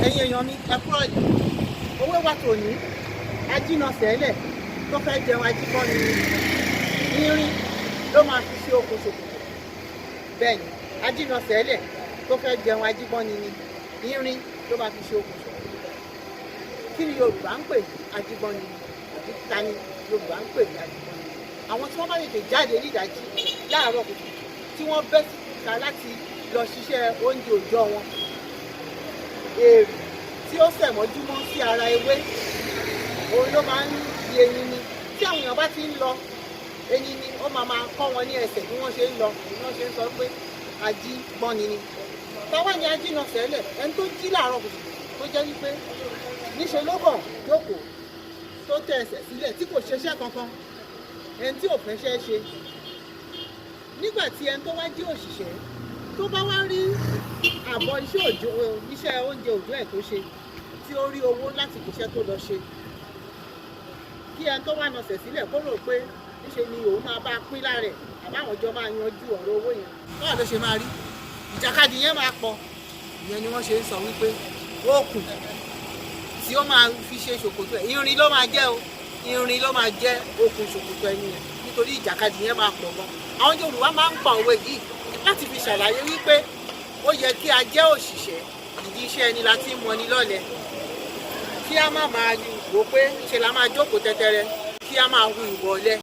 Ẹ̀yin èèyàn mi, ẹ kúrò ní owó wa tòní. Ajínasẹ̀ẹ́lẹ̀ tó fẹ́ jẹun ajígbọ́n ni, irin ló máa fi ṣe okùn ṣòkòtò. Bẹ́ẹ̀ ni, ajínasẹ̀ẹ́lẹ̀ tó fẹ́ jẹun ajígbọ́n ni irin ló máa fi ṣe okùn ṣòkòtò. Kí ni Yorùbá ń pè ní ajígbọ́n ni, àbí ta ni Yorùbá ń pè ní ajígbọ́n ni? Àwọn tí wọ́n bá tètè jáde nídàájí láàárọ̀ kùtùkùtù, tí wọ́n bẹ́ síta láti lọ ṣiṣẹ́ oúnjẹ òòjọ́ wọn, èrì tí ó sẹ̀ mọ́júmọ́ sí ara ewé, òun ló máa ń di eyín ni. Tí àwọn èèyàn bá ti ń lọ, eyín ni ó máa máa kọ́ wọn ní ẹsẹ̀ bí wọ́n ṣe ń lọ, bí wọ́n ṣe ń sọ pé ajígbọ́ni ni. Táwa ni ajínasẹ̀ẹ́lẹ̀? Ẹni tó jí láàárọ̀ kùtùkùtù, tó jẹ́ wípé níṣe ló kàn jókòó, tó tẹ ẹsẹ̀ sílẹ̀, tí kò ṣeṣẹ́ kankan, ẹni tí ò fẹ́ ṣẹ́ ṣe. Nígbà tí ẹni tó wá jí òṣìṣẹ́, tó bá wá rí àbọ̀ iṣẹ́ òjò, iṣẹ́ oúnjẹ òjò ẹ̀ tó ṣe, tí ó rí owó láti iṣẹ́ tó lọ ṣe, kí ẹni tó wá nasẹ̀ sílẹ̀ kó rò pé níṣe ni òun máa bá a pín lára ẹ̀, àbáwọn jọ máa yanjú ọ̀rọ̀ owó yẹn, báwo ló ṣe máa rí? Ìjàkadì yẹn máa pọ̀. Ìyẹn ni wọ́n ṣe ń sọ wípé okùn tí ó máa fi ṣe ṣòkòtò ẹ̀, irin ló máa jẹ́ o, irin ló máa jẹ́ okùn ṣòkòtò ẹni yẹn, nítorí ìjàkadì yẹn máa pọ̀ gan. Àwọn Yorùbá máa ń pa òwe yìí láti fi ṣàlàyé wípé ó yẹ kí a jẹ́ òṣìṣẹ́. Ìdí iṣẹ́ ẹni la ti ń mọni lọ́lẹ̀. Kí a má máa wò pé ṣe la máa jókòó tẹ́tẹ́rẹ́, kí a máa hu ìwà ọ̀lẹ.